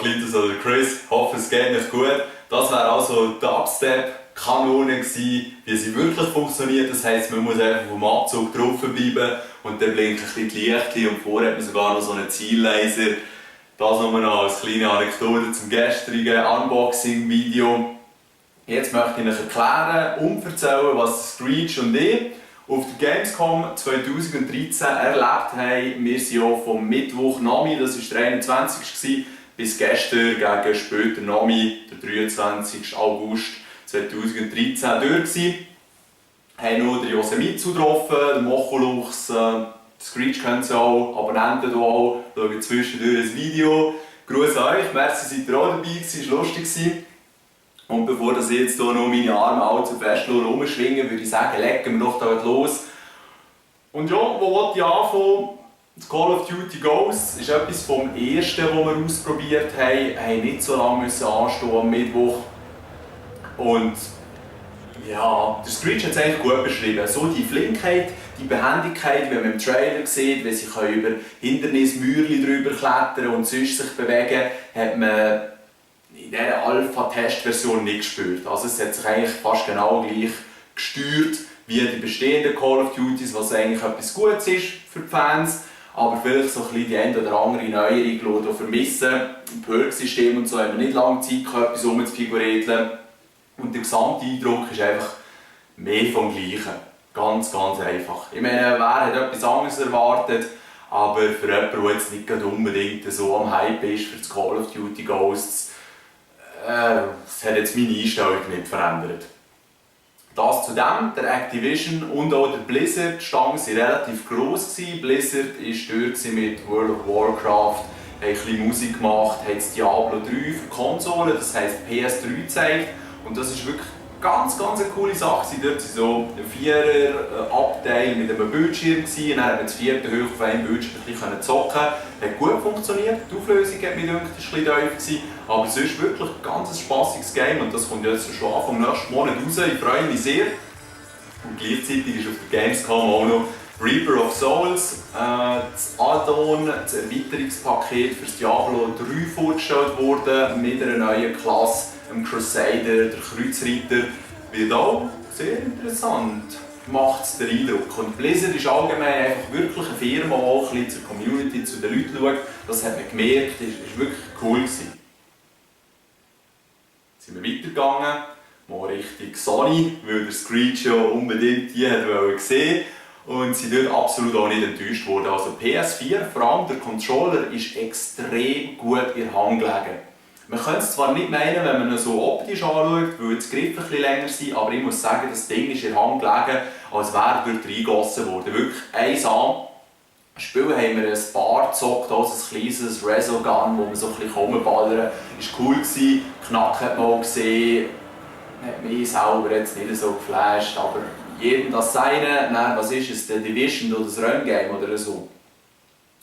Klitus oder Chris, hoffe es geht euch gut. Das wäre also Dubstep-Kanone gewesen, wie sie wirklich funktioniert. Das heisst, man muss einfach vom Abzug draufbleiben und dann blinkt ein bisschen die Lichter und vorher hat man sogar noch so einen Ziellaser. Das nur noch als kleine Anekdote zum gestrigen Unboxing-Video. Jetzt möchte ich euch erklären und erzählen, was Screech und ich auf der Gamescom 2013 erlebt haben. Wir sind ja vom Mittwoch Nami, das war der 21. bis gestern gegen später Nami, der 23. August 2013 durch. Wir haben noch den Yosemitsu getroffen, den Mocholux, Screech kennt ihr auch, Abonnenten hier auch, schauen zwischendurch ein Video. Gruß an euch, merci, seid ihr auch dabei gewesen, es war lustig. Und bevor ich jetzt hier noch meine Arme allzu fest rumschwingen, würde ich sagen, legen wir doch da los. Und ja, wo wollte ich anfangen? Das Call of Duty Ghosts ist etwas vom ersten, das wir ausprobiert haben. Wir mussten nicht so lange anstehen am Mittwoch. Und ja, der Screech hat es eigentlich gut beschrieben. So die Flinkheit, die Behendigkeit, wie man im Trailer sieht, wie sie über Hindernismauern drüber klettern und sonst sich bewegen, hat man in dieser Alpha-Test-Version nicht gespürt. Also es hat sich eigentlich fast genau gleich gesteuert wie die bestehenden Call of Duties, was eigentlich etwas Gutes ist für die Fans, aber vielleicht so ein bisschen die eine oder andere Neuerung vermissen. Im Perk-System und so haben wir nicht lange Zeit gehabt, etwas rumzufigurieren. Und der gesamte Eindruck ist einfach mehr vom Gleichen. Ganz, ganz einfach. Ich meine, wer hat etwas anderes erwartet, aber für jemanden, der jetzt nicht unbedingt so am Hype ist für das Call of Duty Ghosts, das hat jetzt meine Einstellung nicht verändert. Das zu dem, der Activision und auch der Blizzard-Stangen waren relativ gross. Blizzard war dort mit World of Warcraft, hat ein bisschen Musik gemacht, hat das Diablo 3 für Konsolen, das heisst PS3 gezeigt. Und das ist wirklich ganz eine coole Sache. Dort waren so ein 4er-Abteil mit einem Bildschirm und dann haben wir das 4. hoch auf einem Bildschirm ein bisschen zocken. Hat gut funktioniert, die Auflösung hat mich gedacht, das war ein bisschen tief. Aber es ist wirklich ein ganz spassiges Game und das kommt jetzt schon Anfang nächsten Monat raus. Ich freue mich sehr. Und gleichzeitig ist auf der Gamescom auch noch Reaper of Souls, das Add-on, das Erweiterungspaket für das Diablo 3 vorgestellt worden mit einer neuen Klasse, dem Crusader, der Kreuzreiter. Wird auch sehr interessant, macht es den Eindruck. Und Blizzard ist allgemein einfach wirklich eine Firma, die auch ein bisschen zur Community, zu den Leuten schaut. Das hat man gemerkt, das war wirklich cool gewesen. Sind wir weitergegangen, mal Richtung Sony, weil der Screech ja unbedingt die gesehen und sind dort absolut auch nicht enttäuscht worden. Also PS4, vor allem der Controller, ist extrem gut in der Hand gelegen. Man könnte es zwar nicht meinen, wenn man ihn so optisch anschaut, weil die Griffe ein bisschen länger sind, aber ich muss sagen, das Ding ist in der Hand gelegen, als wäre dort reingegossen worden. Wirklich 1A. Spiel haben wir ein paar gezockt, also ein kleines Resogun, wo man so ein bisschen rumballern kann. Das war cool, Knack hat man auch gesehen, hat mich selber jetzt nicht so geflasht, aber jedem das seine. Nein, was ist es, der Division oder das Run-Game oder so?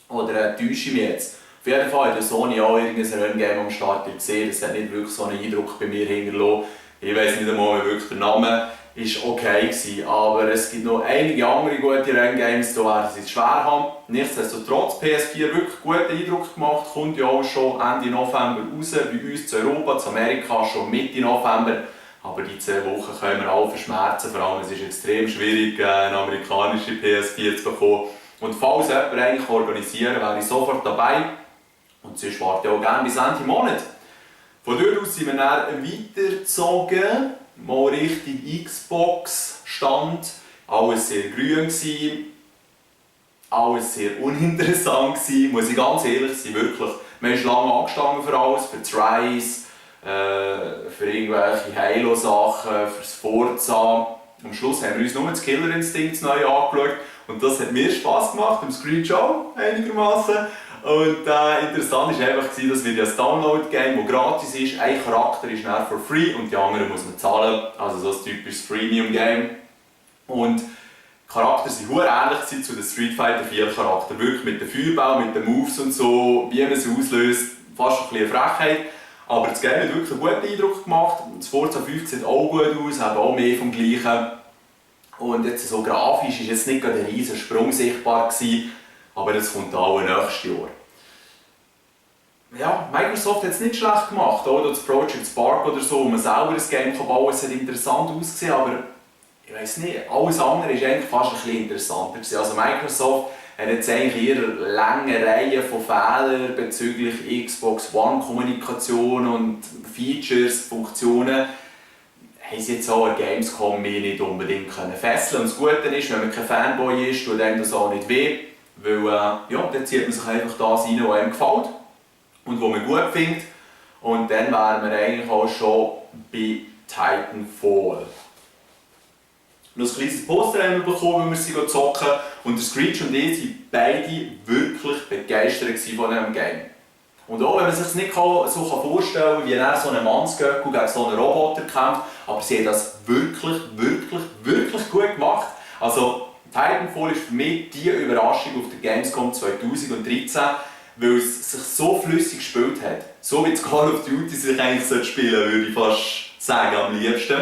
Oder täusche ich mich jetzt? Auf jeden Fall hat Sony auch irgendein Run-Game am Start gesehen, das hat nicht wirklich so einen Eindruck bei mir hinterlassen. Ich weiss nicht einmal, wie wirklich der Name ist okay gewesen, aber es gibt noch einige andere gute Renngames, da werden sie es schwer haben. Nichtsdestotrotz, PS4 wirklich guten Eindruck gemacht, kommt ja auch schon Ende November raus, bei uns zu Europa, zu Amerika schon Mitte November. Aber die 2 Wochen können wir alle verschmerzen, vor allem es ist extrem schwierig, eine amerikanische PS4 zu bekommen. Und falls jemand eigentlich organisieren wäre ich sofort dabei. Und sonst warte ich auch gerne bis Ende Monat. Von dort aus sind wir dann weitergezogen, mal Richtung Xbox-Stand. Alles sehr grün gewesen, alles sehr uninteressant gewesen, muss ich ganz ehrlich sein, wirklich. Man ist lange angestanden für alles, für die Rise, für irgendwelche Halo-Sachen, für das Forza. Am Schluss haben wir uns nur das Killer Instinct neu angeschaut und das hat mir Spass gemacht, im Screech auch einigermaßen. Und interessant war einfach, dass wir das Download-Game, das gratis ist, ein Charakter ist dann for free und die anderen muss man zahlen. Also so ein typisches Freemium-Game. Und die Charakter sind sehr ähnlich zu den Street Fighter 4 Charakter. Wirklich mit dem Feuerbau, mit den Moves und so, wie man sie auslöst, fast ein bisschen eine Frechheit. Aber das Game hat wirklich einen guten Eindruck gemacht. Das Forza 5 sieht auch gut aus, hat auch mehr vom Gleichen. Und jetzt so grafisch war jetzt nicht gerade ein riesen Sprung sichtbar gewesen. Aber das kommt auch nächstes Jahr. ja, Microsoft hat es nicht schlecht gemacht, oder? Das Project Spark oder so, wo man selber ein Game bauen kann, es hat interessant ausgesehen, aber ich weiss nicht, alles andere ist eigentlich fast ein bisschen interessanter gewesen. Also Microsoft hat jetzt eigentlich ihre lange Reihe von Fehlern bezüglich Xbox One Kommunikation und Features, Funktionen, haben sie jetzt auch an Gamescom mich nicht unbedingt fesseln. Und das Gute ist, wenn man kein Fanboy ist, tut einem das auch nicht weh, weil ja, dann zieht man sich einfach das rein, was einem gefällt und was man gut findet. Und dann wären wir eigentlich auch schon bei Titanfall. Noch ein kleines Poster haben wir bekommen, wenn wir sie zocken. Und der Screech und ich waren beide wirklich begeistert von diesem Game. Und auch wenn man sich es nicht so vorstellen kann, wie er so ein Mannsgöckel gegen so einen Roboter kämpft, aber sie haben das wirklich gut gemacht. Also Titanfall ist für mich die Überraschung auf der Gamescom 2013, weil es sich so flüssig gespielt hat. So wie das Call of Duty sich eigentlich spielen sollte, würde ich fast sagen, am liebsten.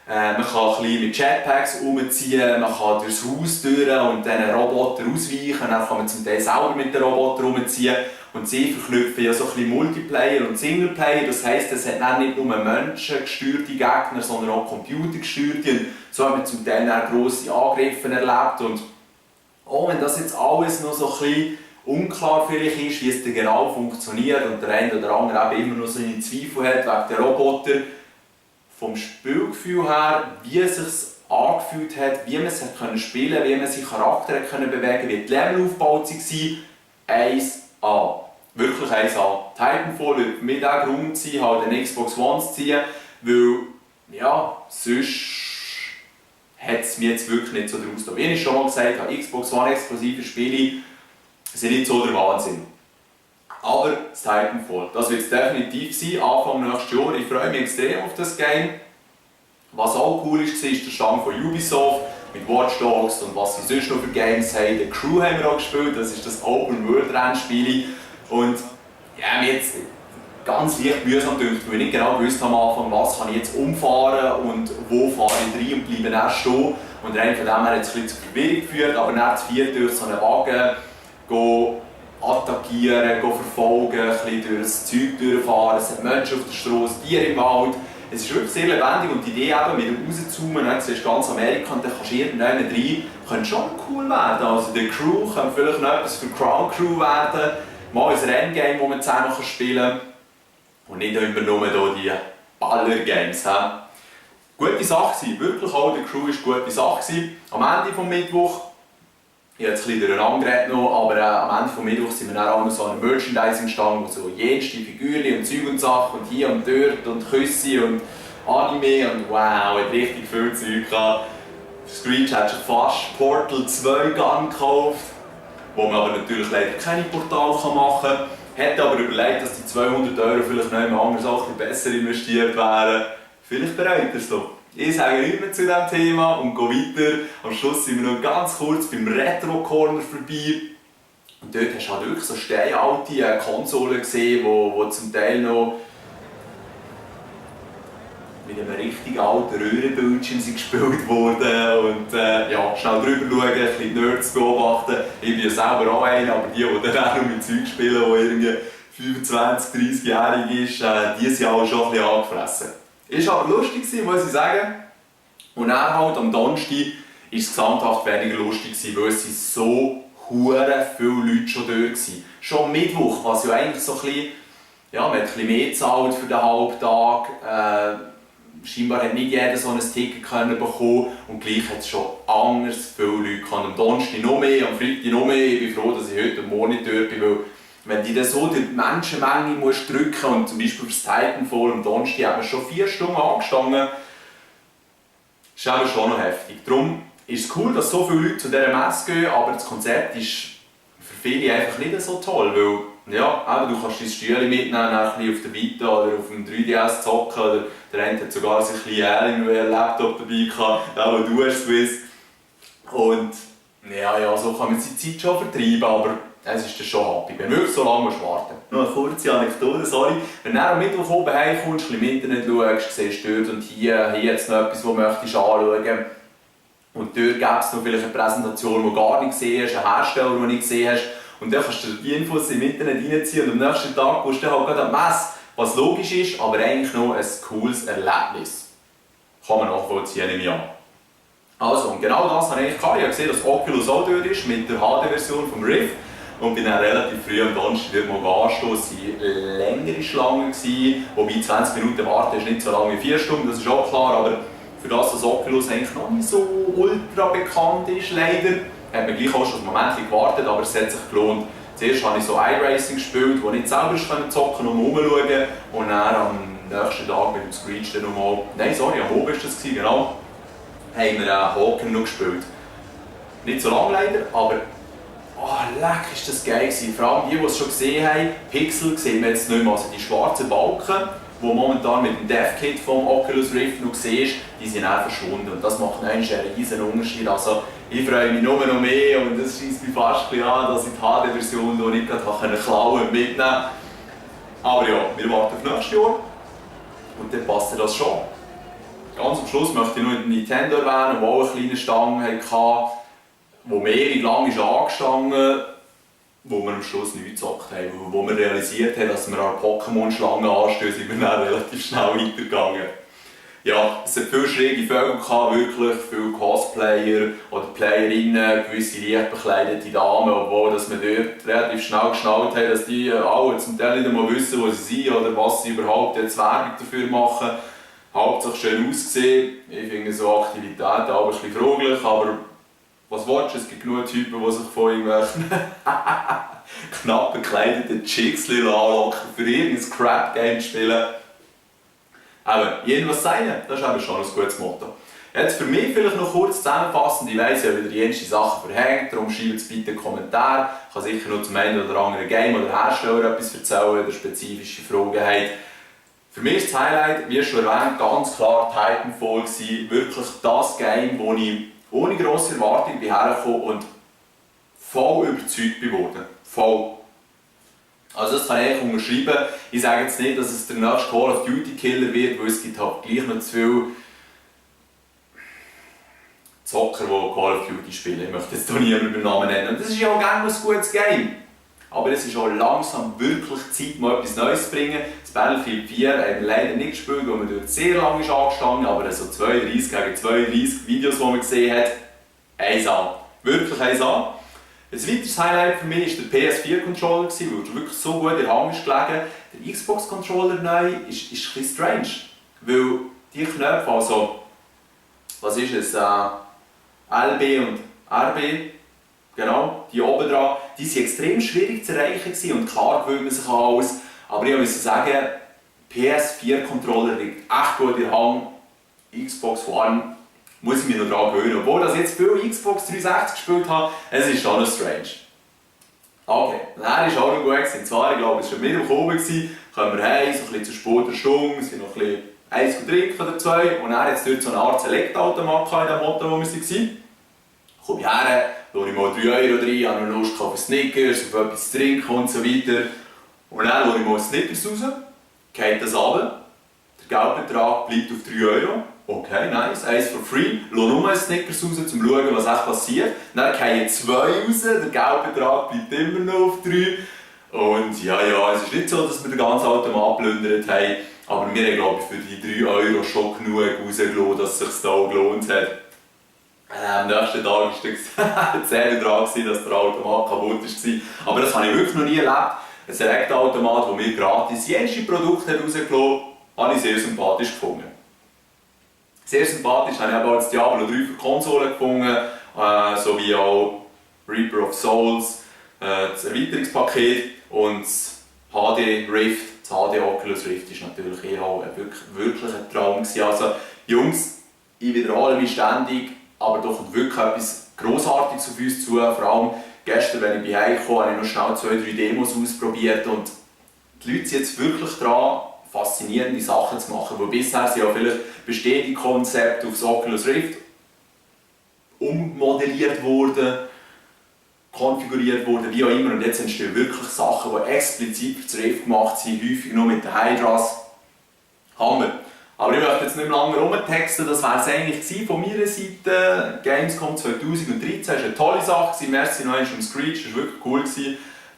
Man kann ein bisschen mit Jetpacks umziehen, man kann durchs Haus durch und dann Roboter ausweichen, dann kann man zum Teil selber mit den Robotern umziehen. Und sie verknüpfen ja so ein bisschen Multiplayer und Singleplayer, das heisst, es hat nicht nur menschengesteuerte Gegner, sondern auch computergesteuerte. Und so haben wir zum Teil auch grosse Angriffe erlebt. Und auch wenn das jetzt alles noch so ein bisschen unklar vielleicht ist, wie es denn genau funktioniert und der eine oder andere eben immer noch seine Zweifel hat wegen der Roboter, vom Spielgefühl her, wie es sich angefühlt hat, wie man es spielen konnte, wie man seinen Charakter bewegen konnte, wie die Level aufgebaut waren, 1A. Wirklich 1A. Titanfall wird für mich der Grund sein, halt eine Xbox One zu ziehen, weil, ja, sonst hat es mir jetzt wirklich nicht so draus getan. Wie ich schon mal gesagt habe, Xbox One exklusive Spiele sind nicht so der Wahnsinn. Aber das Titanfall, das wird es definitiv sein, Anfang nächstes Jahr. Ich freue mich extrem auf das Game. Was auch cool ist der Stand von Ubisoft mit Watch Dogs und was sie sonst noch für Games haben. The Crew haben wir auch gespielt, das ist das Open-World-Rennspiel. Und ja, mir jetzt ganz leicht mühsam gedacht, weil ich nicht genau gewusst habe am Anfang, was kann ich jetzt umfahren und wo fahre ich rein und bleibe erst stehen. Und rein von dem her hat es ein bisschen zur Verwirrung geführt, aber dann zu viert durch so einen Wagen attackieren, verfolgen, ein bisschen durch das Zeug durchfahren, es hat Menschen auf der Straße, Tiere im Wald. Es ist wirklich sehr lebendig und die Idee eben mit dem Rauszoomen, du siehst ganz Amerika und dann kannst du irgendwann rein, könnte schon cool werden. Also die Crew könnte vielleicht noch etwas für die Crown Crew werden, mal ein Renngame, das man zusammen spielen kann und nicht immer nur die Baller-Games. Gute Sache gewesen, wirklich auch die Crew war eine gute Sache gewesen. Am Ende des Mittwochs, ich habe jetzt ein bisschen durcheinander geredet noch, aber am Ende des Mittwochs sind wir dann auch noch so an einem Merchandising-Stand, wo so jenste Figürchen und Zeug und Sachen und hier und dort und Küsse und Anime und wow, hat richtig viel Zeug gehabt. Screech hat schon fast Portal 2 Gun gekauft, wo man aber natürlich leider keine Portal machen kann. Hätte aber überlegt, dass die 200 € vielleicht noch jemand anders auch ein bisschen besser investiert wären. Vielleicht bereut er es noch. Ich sage nicht mehr zu diesem Thema und gehe weiter. Am Schluss sind wir noch ganz kurz beim Retro-Corner vorbei. Und dort hast du halt wirklich so steinalte Konsolen gesehen, die zum Teil noch mit einem richtig alten Röhrenbildschirm gespielt wurden. Und ja, schnell drüber schauen, ein bisschen die Nerds beobachten. Ich bin ja selber auch einer, aber die dann auch noch mit Zeug spielen, die irgendwie 25, 30-jährig ist, die sind auch schon ein bisschen angefressen. Es war aber lustig, muss ich sagen. Und dann halt am Donnerstag war es gesamthaft weniger lustig, weil es so hure viele Leute schon dort waren. Schon am Mittwoch, was ja eigentlich so ein bisschen, ja, man hat ein bisschen mehr gezahlt für den Halbtag. Scheinbar hat nicht jeder so ein Ticket bekommen und gleich hat es schon anders viele Leute gehabt. Am Donnerstag noch mehr, am Freitag noch mehr. Ich bin froh, dass ich heute Morgen nicht dort bin, weil wenn du dann so durch die Menschenmenge musst drücken und zum Beispiel für das Titanfall am Donnerstag hat man schon 4 Stunden angestanden, ist aber schon noch heftig. Darum ist es cool, dass so viele Leute zu dieser Messe gehen, aber das Konzept ist für viele einfach nicht so toll, weil ja, du kannst dein Stühle mitnehmen, ein bisschen auf der Vita oder auf dem 3DS zocken, oder der eine hat sogar sein kleinen Laptop dabei gehabt, auch du hast Swiss. Und ja, so kann man seine Zeit schon vertreiben, aber es ist dann schon happy. Wenn du wirklich so lange warten musst. Noch eine kurze Anekdote, sorry. Wenn du am Mittwoch oben heimkommst, im Internet schaust, siehst du dort und hier jetzt noch etwas, das du möchtest anschauen. Und dort gibt es noch vielleicht eine Präsentation, die du gar nicht gesehen hast, einen Hersteller, den du nicht gesehen hast. und dann kannst du die Infos im Internet reinziehen und am nächsten Tag gehst du dann halt gerade an die Messe, was logisch ist, aber eigentlich noch ein cooles Erlebnis. Kann man nachvollziehen im Jahr. Also, und genau das habe ich gehabt. Ich habe gesehen, dass Oculus auch durch ist mit der HD-Version vom Rift. Und bin dann relativ früh am Donnerstag dort mal angestoßen. Es waren längere Schlangen, wobei 20 Minuten warten ist nicht so lange wie 4 Stunden, das ist auch klar. Aber für das, dass Oculus eigentlich noch nicht so ultra bekannt ist, leider, hat man gleich auch schon ein Moment gewartet, aber es hat sich gelohnt. Zuerst habe ich so iRacing gespielt, wo ich nicht selber zocken und rumschauen. Und dann am nächsten Tag mit dem Screech dann nochmal, nein, sorry, am Oben war das, genau, haben wir Hawken noch gespielt. Nicht so lange leider, aber leck ist das geil gewesen. Vor allem die, die es schon gesehen haben, Pixel sehen wir jetzt nicht mehr. Also die schwarzen Balken, die momentan mit dem Dev-Kit vom Oculus Rift noch siehst, die sind auch verschwunden. Und das macht einen riesen Unterschied. Also ich freue mich nur noch mehr und es scheisst mich fast ein bisschen an, dass ich die HD-Version noch nicht klauen und mitnehmen. Aber ja, wir warten auf nächstes Jahr und dann passt das schon. Ganz am Schluss möchte ich noch Nintendo erwähnen, der auch eine kleine Stange hatte, wo mehrere lang ist angestanden, wo wir am Schluss nichts gezockt haben. Wo wir realisiert haben, dass wir an Pokémon-Schlangen anstehen, sind wir dann relativ schnell weitergegangen. Ja, es hat viele schräge Vögel gehabt, wirklich viele Cosplayer oder Playerinnen, gewisse leicht bekleidete Damen, obwohl dass wir dort relativ schnell geschnallt haben, dass die alle zum Teil nicht einmal wissen, wo sie sind oder was sie überhaupt jetzt Werbung dafür machen. Hauptsächlich schön ausgesehen. Ich finde so Aktivitäten aber ein bisschen fraglich, aber was willst du? Es gibt genug Typen, die sich von irgendwelchen knapp bekleideten Chicks anlocken, für irgendein Crap-Game zu spielen. Aber jedem was sein, das ist eben schon ein gutes Motto. Jetzt für mich vielleicht noch kurz zusammenfassend, ich weiss, ich habe wieder die ersten Sachen verhängt, darum schreibt es bitte einen Kommentar. Ich kann sicher noch zum einen oder anderen Game oder Hersteller etwas erzählen, wenn ihr spezifische Fragen habt. Für mich ist das Highlight, wie schon erwähnt, ganz klar Titanfall gewesen. Wirklich das Game, wo ich ohne grosse Erwartung hergekommen und voll überzeugt geworden. Voll. Also das kann ich unterschreiben. Ich sage jetzt nicht, dass es der nächste Call of Duty Killer wird, weil es gibt halt gleich noch zu viele Zocker, die Call of Duty spielen. Ich möchte jetzt hier niemanden beim Namen nennen. Und das ist ja auch gerne ein gutes Game. Aber es ist auch langsam wirklich Zeit, mal etwas Neues zu bringen. Das Battlefield 4 haben wir leider nicht gespielt, weil man dort sehr lange ist angestanden, aber so 32 gegen 32 Videos, die man gesehen hat, 1A. Wirklich 1A. Ein weiteres Highlight für mich war der PS4-Controller, weil er wirklich so gut in der Hand ist gelegen. Der Xbox-Controller neu ist ein bisschen strange, weil die Knöpfe, also, was ist es, LB und RB, genau, die oben dran, die waren extrem schwierig zu erreichen und klar gewöhnt man sich an alles. Aber ich muss sagen, PS4-Controller liegt echt gut in der Hand. Xbox One muss ich mich noch daran gewöhnen. Obwohl ich jetzt viel Xbox 360 gespielt habe, es ist schon noch strange. Okay, dann ist auch noch gut gewesen. Zwar, ich glaube, es war schon mit dem Kommen, kommen wir heim, so ein bisschen zu später Stunde, sind noch ein bisschen eins trinken oder zwei. Und dann hat es dort so eine Art Select-Automat in dem Motto, wo wir waren. Komme ich her, lohne ich mal 3 Euro rein, habe noch Lust auf Snickers, auf etwas zu trinken und so weiter. Und dann lohne ich mal Snickers raus, geht das runter, der Geldbetrag bleibt auf 3 Euro. Okay, nice, eins for free, lohne nur ein Snickers raus, um zu schauen, was echt passiert. Dann fallen 2 raus, der Geldbetrag bleibt immer noch auf 3. Und ja, es ist nicht so, dass wir den ganzen Automat plündert haben, aber wir haben, glaube ich, für die 3 Euro schon genug rausgelassen, dass es sich da gelohnt hat. Am nächsten Tag war die Zähne dran, dass der Automat kaputt war. Aber das habe ich wirklich noch nie erlebt. Ein Select-Automat, der mir gratis jedes Produkt rausgelassen hat, habe ich sehr sympathisch gefunden. Sehr sympathisch habe ich aber auch das Diablo 3 für Konsolen gefunden, sowie auch Reaper of Souls, das Erweiterungspaket und das HD Rift, das HD Oculus Rift ist natürlich auch wirklich ein Traum gewesen. Also Jungs, ich wiederhole mich ständig, aber doch wirklich etwas Grossartiges auf uns zu. Vor allem gestern, wenn ich heimgekommen habe, habe ich noch schnell 2-3 Demos ausprobiert und die Leute sind jetzt wirklich daran, faszinierende Sachen zu machen, wo bisher sind ja vielleicht bestehende Konzepte auf das Oculus Rift ummodelliert wurden, konfiguriert wurden, wie auch immer, und jetzt entstehen wirklich Sachen, die explizit für das Rift gemacht sind, häufig nur mit den Hydras. Hammer! Aber ich möchte jetzt nicht mehr lange rumtexten, das wäre es eigentlich von meiner Seite. Gamescom 2013 war eine tolle Sache, merci noch einmal vom Screech, das war wirklich cool.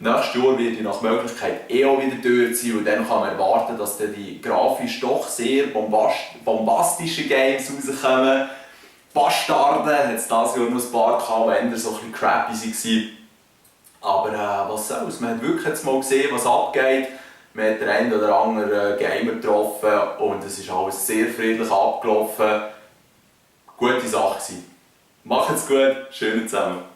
Nächstes Jahr werde ich nach Möglichkeit auch wieder dort sein und dann kann man erwarten, dass dann die grafisch doch sehr bombastischen Games rauskommen. Bastarden hat es dieses Jahr noch ein paar gehabt, die eher so ein bisschen crappy waren. Aber was soll's, man hat wirklich jetzt mal gesehen, was abgeht. Man hat den einen oder anderen Gamer getroffen und es ist alles sehr friedlich abgelaufen. Gute Sache gewesen. Macht's gut, schön zusammen.